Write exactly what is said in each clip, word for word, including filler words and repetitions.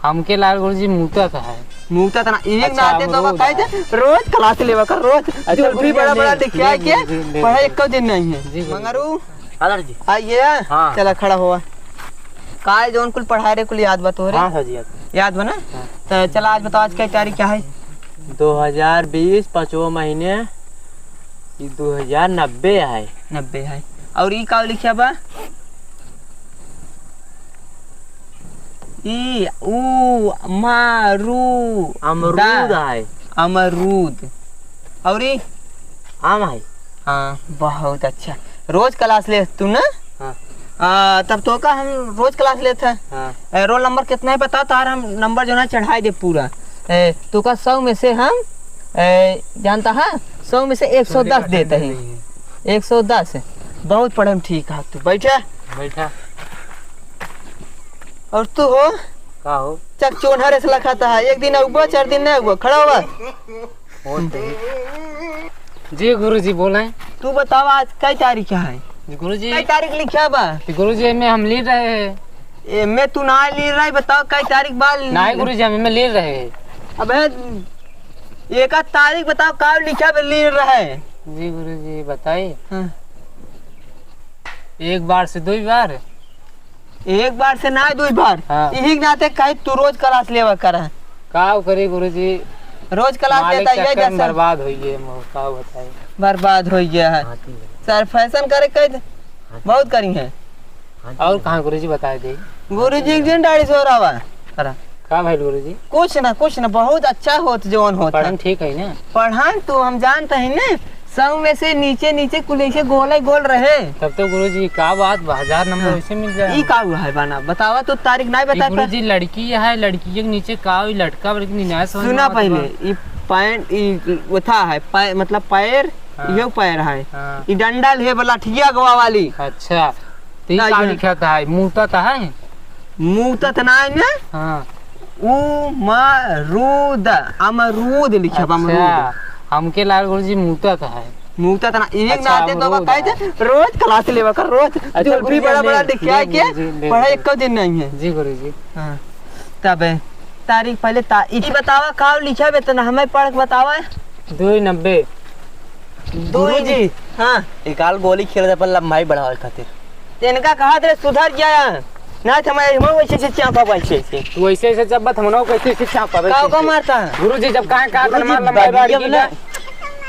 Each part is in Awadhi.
हमके लाल गुरुजी मूतत है। मूतत ना, इही अच्छा, नाते तो अमरूद बताई है। दे, रोज class लेवा कर, रोज। अच्छा, जो भी गुरुजी, बड़ा बड़ा ले, लिखिया ले, के ले, ले, पढ़े ले। एको दिन नहीं है। जी, गुरुजी। मंगरू, हाँ, सर जी। आइए। हाँ। चला, खड़ा हुआ। काय जौन कुल पढ़ाए रहे, कुल याद बा तोहरे? हाँ, सर जी, याद। याद बा ना? हाँ। तो चला, आज बताओ, आज कै तारीख क्या है? दो हजार बीस, पाँचवा महीने, ई दो हजार नब्बे है। नब्बे है। और ई का लिखा बा? ई, ऊ, मा, रू, अमरूद दा। है। अमरूद। और ई? आम है। हाँ, बहुत अच्छा। रोज class ले तू ना? हाँ। आ, तब तो का हम रोज class लेत है। हाँ। ए, roll number कितना है बता, तार हम number जो ना चढ़ाई दे पूरा। ए, तो का सौ में से हम, ए, जानता है, सौ में से एक सौ दस देते हैं। एक सौ दस। बहुत पढ़े में ठीक है तू। बैठा। बैठा। और तू हो? का हो? चक चोन्हर ऐसे लखाता है, एक दिन अउबा, चार दिन नहीं अउबा, खड़ा हुआ। जी गुरुजी, बोलें। तू बताओ, आज कै तारीख है? जी गुरुजी। कै तारीख लिखा बा? जी गुरुजी, एमे हम लीर रहे हैं। एमे तू ना लीर रहे, बताओ कै तारीख बा? नहीं गुरुजी, हम एमे लीर रहे हैं। अबे, एका तारीख बताओ, का लिखा बा लीर रहे? जी गुरुजी, बताई। हाँ। एक बार से दुई बार। एक बार से ना, दुई बार। हाँ। यही नाते कही तू रोज class लेवा कर। का करी गुरुजी? रोज class मालिक लेता, ये चक्कर में जैसे बर्बाद हो गए, हम का बताई। बर्बाद हो गया है। हाँ, ठीक है। सर, fashion करे कह दे। हाँ, बहुत करी है। हाँ, ठीक और है। कहाँ गुरुजी बताए दे? गुरुजी एक दिन डाड़ी सो रहा है। अरे। का भइल गुरुजी? कुछ ना, कुछ ना, बहुत अच्छा होत, जौन होत पढ़न है। ठीक है ना? पढ़न तो हम जानते हैं ना, सौ में से नीचे, नीचे कुल ऐसे गोले गोल रहे। तब तो गुरुजी का बात बा, हजार number हाँ। वैसे मिल जाए। ई का हुआ है बाना? बतावा तो, तारीख नहीं ई बता पा। गुरुजी, लड़की है, लड़की के नीचे का हुई, लटका बल्कि नहीं समझ में सुना आवत पहले, बा। ई pant, ई उथा है, पै-, मतलब पैर, हाँ। यो पैर है। हाँ। ई डंडल है, बलाठिया गवा वाली। अच्छा। तो ई ना, का ये लिखा था? मूतत है? मूतत ना है ना? हाँ। उमरूद, अमरूद लिखा बा, अच्छा, अमरूद। हमके लाल गुरुजी मूतत है। मूतत ना, एक अच्छा, नाते तो अमरूद बताई है। थे, रोज class लेवा कर, रोज। अच्छा, जो भी गुरुजी, बड़ा बड़ा ले, लिखा ले, के, ले, ले, पढ़े ले। एको दिन नहीं है। जी गुरुजी। हाँ। तबे, तारीख पहले ता-, ई बतावा, का लिखा बे, तना हमें पढ़ के बतावा। दुई नब्बे। दुई गुरुजी। हाँ। एकाल गोली खेल दे अपन लंबाई बढ़ावे खातिर। इनका कहा तेरे सुधर जाया, ना तो मैं, मैं वैसे से चापा वैसे से। तू वैसे से जब बात हमनो कैसे से चापा वैसे का से। मारता है? गुरुजी जब कहाँ कहाँ गुरुजी हमार लंबाई बढ़ बगिया गई में ना। बा?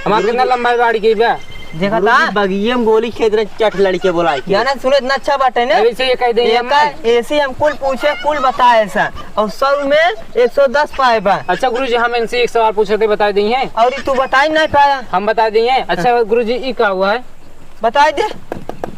हमार गुरुजी कितना लंबाई बढ़ गई बा? देखा गुरुजी था? बगिया में गोली खेल रहे चट लड़के बोला के। जाना सुने इतना अच्छा बात है ना? अरे से ये कह दे ये हम का ना। ऐसे हम कुल पूछे, कुल बताए सा। और सौ में एक सौ दस पाए बा। अच्छा गुरुजी, हम इनसे एक सवाल पूछे थे, बता देइए। और ई तू बताई नहीं पाया। हम बता देइए। अच्छा हाँ। गुरुजी, ई का हुआ है? बताई दे,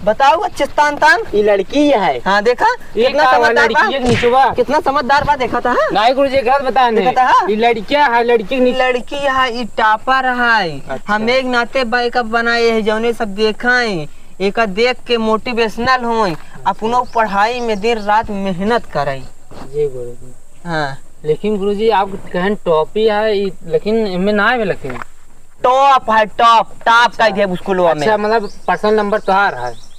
बताओ, चिस्तान तान। ई लड़की है। हाँ, देखा? ई कितना का हुआ, समझदार बा। लड़की के नीचे बा? कितना समझदार बा, देखा था, हाँ? नहीं गुरुजी, गलत बता नहीं। देखा था, हाँ? ई लड़किया है, लड़की के नीचे। लड़की है, ई topper है। अच्छा। हम एक नाते backup बनाए हैं, जौने सब देखा है, एका देख के motivational होए, अपनो पढ़ाई में दिन रात मेहनत करे। जी गुरुजी। हाँ। लेकिन गुरुजी, आप कहन top ही है, ई, लेकिन इनमें ना है, लेकिन top है, top, top अच्छा। कह दिया स्कूलवा में। अच्छा, मतलब personal number तोहार है।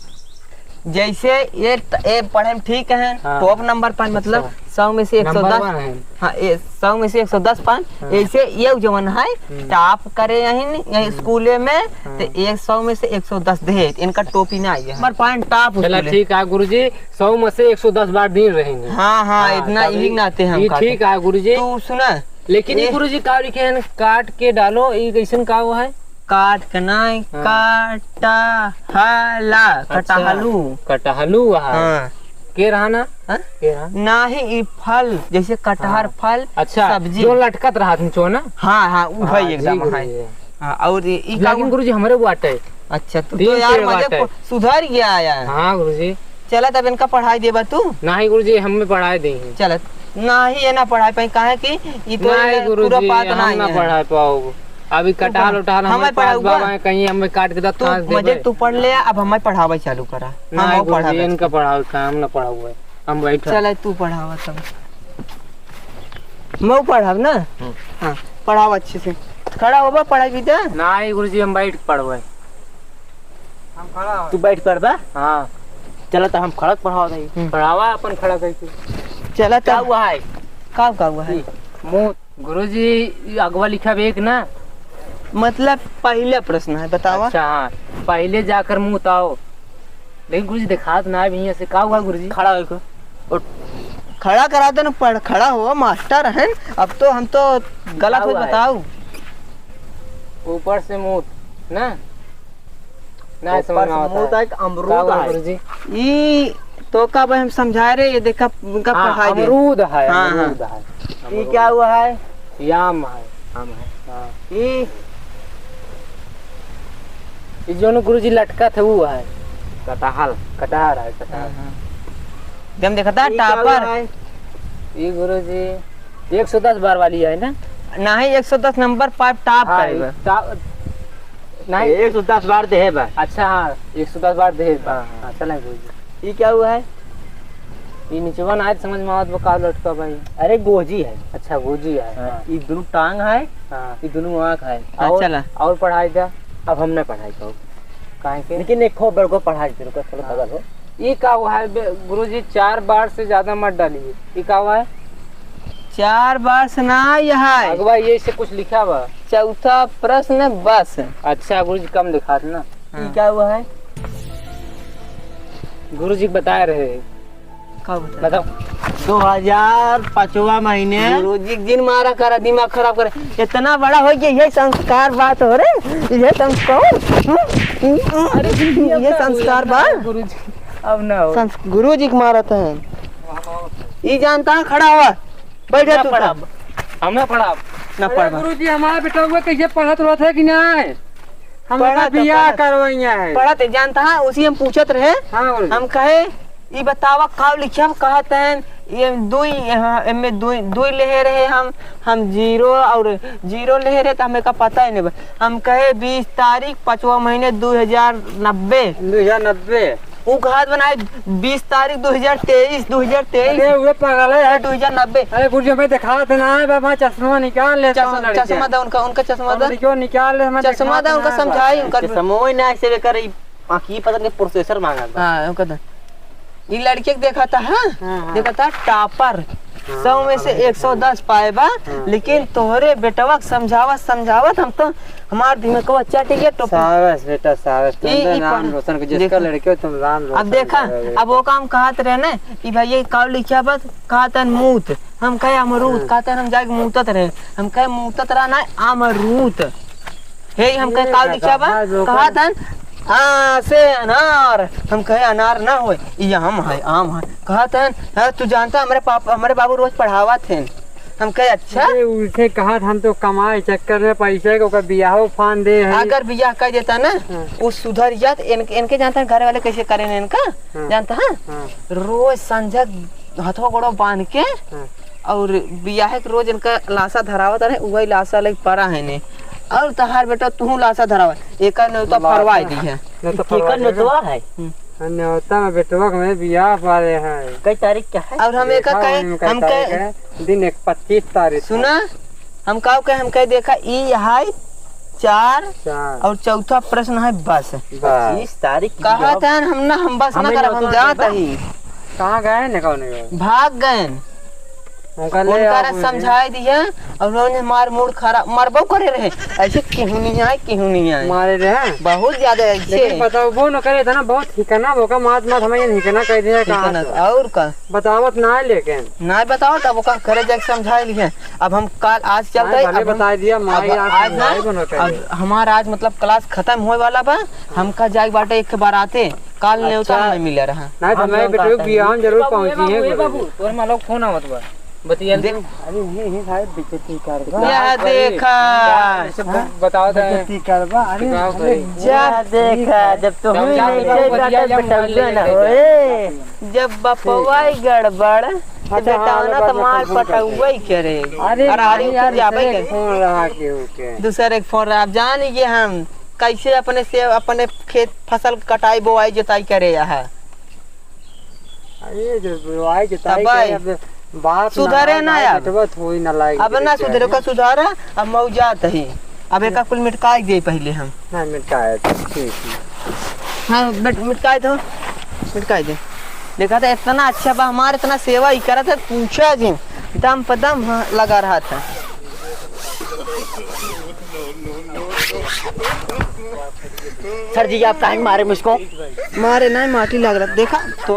जैसे ये त-, ये पढ़े में ठीक है, हाँ। Top number पाए, मतलब अच्छा। सौ में से एक सौ दस। Number one है। हाँ, ये सौ में से एक सौ दस पाए। हाँ। ऐसे ये जवन है, हम्म। Top करे यही नहीं, यही हम्म। स्कूले में, हाँ। तो एक सौ में से एक सौ दस दे, इनका टोपी ना आई है। हमारे पाए top चला स्कूल है। ठीक है गुरुजी, सौ में से एक सौ दस बार दिन रहेंगे। हाँ, हाँ, हाँ, इतना तब यही ई, नाते हम ई काटे। ठीक है गुरुजी। तू सुना, लेकिन ई ए- गुरुजी का लिखे हैं, काट के डालो, ई कैसन का हुआ है? काट के नाई, हाँ। काटा हाला, अच्छा, कटहलू। कटहलू हुआ है। हाँ। के रहा ना? हाँ? के रहा? नाही, ई फल, जैसे कटहर हाँ। फल, अच्छा, सब्जी। जो लटकत रहा निचवा ना? हाँ, हाँ, उ हाँ, है जी एकदम, गुरुजी। हाँ। हाँ, और ई, ई का लेकिन हुआ? गुरुजी, हमरे बाटे। अच्छा, तू तीन तो यार पेड़ मजे बाटे। को सुधर गया यार। हाँ गुरुजी। चला, तब इनका पढ़ाई देबा तू? नाही गुरुजी, हमें पढ़ाई देइहीं। चला, नाही, ये ना पढ़ाई पाई, काहे कि ई तो नाही ये गुरुजी, पूरा पात हम नाही ना है। पढ़ाई पाओ। अभी तू कटहल पढ़ा। उटहल हमें हमारे पास पढ़ाऊबा। बाबा है, कहीं हमें काट के दत तू कहाँ से मजे देबे? तू पढ़ ले, अब हमें पढ़ावे चालू करा। नाही हम गुरुजी, पढ़ावे। इनका पढ़ावे, काम ना पढ़ावे, हम बैठा। चला, तू पढ़ावा तब। मैं पढ़ाव ना? हम्म। हाँ, पढ़ाव अच्छे से। खड़ा होबा, पढ़ाई भी दे। नाही गुरुजी, हम बैठ के पढ़बै। हम खड़ा हो। तू बैठ पढ़बा? हाँ। चला, तो हम खड़ा के पढ़ावा दे। हम्म। पढ़ावा अपन खड़ा करके। चला, का तब हुआ है? का, का हुआ है? ई, मूत, गुरुजी, ई अगवा लिखा बा एक ना? मतलब, पहला प्रश्न है, बतावा। अच्छा, हाँ, पहले जाकर मूत आओ। लेकिन गुरुजी, देखात ना भी ऐसे, का हुआ गुरुजी? खड़ा होके। उठ। खड़ा करा दे ना, पढ़, खड़ा हो, मास्टर हैं। अब तो हम तो गलत का हो, हुआ है? बताओ। ऊपर से मूत, ना? ना ऊपर समझ में से आवत मूत है। है कि अमरूद का हुआ है? गुरुजी? ई तो का भाई हम समझाए रहे, ये देखा, उनका हाँ, पढ़ाई दे। अमरूद है, हाँ, अमरूद हाँ। है। ई अमरूद। क्या हुआ है? याम है। आम है। हाँ। ई ई जोन गुरुजी लटकत है, वो है। कटहल। कटहल है, कटहल। हाँ, हाँ। एकदम देखता है, ई क्या हुआ टॉपर। है? ई गुरुजी एक सौ दस बार वाली है ना? नहीं, एक सौ दस नंबर पाइप टॉप हाँ, करेगा। ई टॉप, नहीं। एक सौ दस बार देहे बा। अच्छा, हाँ, एक सौ दस बार देहे बा। हाँ, हाँ। हाँ, चलें गुरुजी। ई क्या हुआ है? ई निचवा ना आज समझ में आवत बा, का लटका भाई? अरे, गोजी है। अच्छा, गोजी है। हाँ, हाँ। ई दुनू टांग है, हाँ। ई दुनू आँख है। हाँ, और, चला। और पढ़ाई दा। अब हम ना पढ़ाई पाओ। काहे के? लेकिन एक खो बड़को पढ़ाई दे, रुको, थोड़ा हाँ। बगल हो। ई का हुआ है बे-, गुरुजी, चार बार से ज्यादा मत डालिए। ई का हुआ है? चार बार से ना, यह है। अगवा, ये से कुछ लिखा बा। चौथा प्रश्न बस। अच्छा, गुरुजी, कम दिखात ना। हाँ। ई का हुआ है? गुरुजी बताए रहे। का बताए? बताओ। दो हजार पाँचवा महीने। गुरुजी जिन मारा करा, दिमाग खराब करे। इतना बड़ा हो गया, ये संस्कार बात हो रे, ये संस्कार। अरे गुरुजी, अब ये का संस्कार हुआ बा। गुरुजी, अब ना हो। संस-, गुरुजी के मारत है। ई जानता है, खड़ा हुआ, बैठ जा ना तू। पढ़ब, हम ना पढ़ब। ना अरे पढ़ब। गुरुजी, हमारा बेटा हुआ कैसे पढ़त रहत है कि नहीं? हम पढ़त, बियाह पढ़त। करवइया है। पढ़त है, जानता है, उसी हम पूछत रहे। हाँ, बोल। हम कहे, "ई बतावा, का लिखब?" कहत हैं, "ये दुई, यहाँ, एमे दुई, दुई लेहे रहे हम, हम जीरो और जीरो लेहे रहे, तो हमें का पता ही नहीं बा।" हम कहे, "बीस तारीख, पाँचवा महीने, दो हजार नब्बे।" दो हजार नब्बे। ऊ कहत बनाए, "बीस तारीख, दो हजार तेईस, दो हजार तेईस।" अरे, उहे पागल है यार। दो हजार नब्बे। अरे, गुरुजी, हमें दिखात ना है, बाबा, चश्मा निकाल ले, चश्मा, कौन लड़के? चश्मा दे उनका, उनका चश्मा दे। लड़कियों निकाल ले, हमें चश्मा दिखात दे उनका, ना है, समझाई बाबा। उनका। चश्मा ना ऐसे बेकार, ई आँखी पकड़ के प्रोसेसर मांगत बा। हाँ, ओकर द-, ई लड़के के देखा था, हाँ? हाँ, हाँ। देखा था, टॉपर। हाँ, सौ में से हाँ, एक सौ दस पाए बा, हाँ। लेकिन तोहरे बेटवा के समझावत, समझावत हम तो, हमार दिमागवा चट गया, टोपी। सावस बेटा, सावस, ई, तुम ई नाम पढ़-, रोशन को, जिसका देखो। लड़के हो, तुम नाम रोशन अब देखा, करोगे। अब वो काम कहत रहे ना, कि भाई, ये काउ लिखा बा, कहत हन मूत, हम कहे अमरूद, हाँ। कहत हन हम जाके मूतत रहे, हम कहे मूतत रहा ना, अमरूद। हे, हम कहे, ये "काउ लिखा बा?" कहा, जो कहत हन, "आ से अनार।" हम कहे, "अनार ना होय, ई आम है, आम है।" कहत हन, "हाँ, तू जानता, हमरे पापा, हमरे बाबू रोज पढ़ावत हैं।" हम कहे, "अच्छा?" अरे, उसे कहत, हम तो कमाए चक्कर में पैसे को, ओकर बियाहो फान दे हैं। अगर बियाह कर देता ना, हाँ। वो सुधर जात। इन-, इनके जानता है घर वाले कैसे करें इनका? हाँ। जानता है? हाँ। रोज संझा हथवा गोड़वा बांध के हाँ। और बियाहे के रोज इनका लाशा धरावत रहे, उहइ लाशा लइ परा है ने। और तहार बेटा तुहूँ लाशा धरावत, एकर नेवता लाशा। फरवाइ दिहे। नेवता केकर फरवाइ दिहे। नेवता है? हम्म। हाँ, नेवता में बेटवा के में बियाह पारे है। कई तारीख के है? और हम एका देखा कहे, वही में कई हम तारीख कहे है। दिन एक पच्चीस तारीख है। सुना, हम काउ कहे, हम कहे, देखा, ई है चार चार। और चौथा प्रश्न है बस। बस। पच्चीस तारीख की कहत है। हम ना, हम बस ना हमें करब, हम नेवता जात देबा। ही। कहाँ गए न, कौन गए? भाग गए। उनका ले उनका आओ, रे समझाए दिया, और उन्होंने मार मूड खराब, मरबो करे रहे। ऐसे क्यों नहीं आए, क्यों नहीं आए? मारे रहे। बहुत ज्यादा ऐसे। लेकिन बताओ, वो न करे, इतना बहुत हिकना, वो का मात, मात हमें ये हिकना कह दिया, कहाँ हिकना, से? और का? बतावत ना है, लेकिन। ना बताओ, तब ओका घरे जाके समझाए लिहे। अब हम काल, आज चलते हाँ, हैं, भले अब हम, बताए दिया, माई अब आज आज ना, समझाए बनो कहीं। अब हमार आज मतलब क्लास खत्म होए वाला बा, हमका जाए बाटे एक बाराते, काल नेवता अच्छा। हमें मिले रहा। नहीं, तो हम मैं लोग बेटू का बियाह में जरूर बाबू, ए पहुंची बाबू, है, ए बाबू, तोर माँ लोग फोन आवत बा। बतिया दे। अरे, ये, ये सारे बेइज्जती कर बा। या देखा। ऐसे ब-, बताओ तो। बेइज्जती कर बा। अरे, बताओ अरे, तो। जा देखा, जब तो हम हुई जा नहीं देखा, थे, बतिया बेटा, जा, बेटा, मोबाइल ना लेके होए। जब बपवा ही गड़बड़, तो अच्छा, हाँ, बेटौना तो माल पटौबे करे। अरे, अरे, अरे, यार, जाबे दूसरे करे। फोन रहा केहू के। दूसरे के फोन रहा। अब जान ये हम कैसे अपने से, अपने खेत फसल कटाई, बोआई, जोताई करे यहाँ। अरे, जो बोआई, जोताई तब करे, अब बाप सुधरे ना, ना, ना, अब। बेटवा थोड़ी ना लायक अब ना बेटे सुधरे, हैं। का सुधारा, अब मऊ जात ही। अब एका कुल मिटकाई दे पहले हम। हाँ, मिटकाए, ठीक है। हाँ, मिट-, मिटकाई दो, मिटकाई दे। देखा था, इतना अच्छा बा हमार, इतना सेवा ही करत है, पूछा जी। दम पर दम, हाँ, लगा रहा था। सर जी, आप काहे मारे मुझको? मारे नहीं, माटी लग रहा, देखा तो।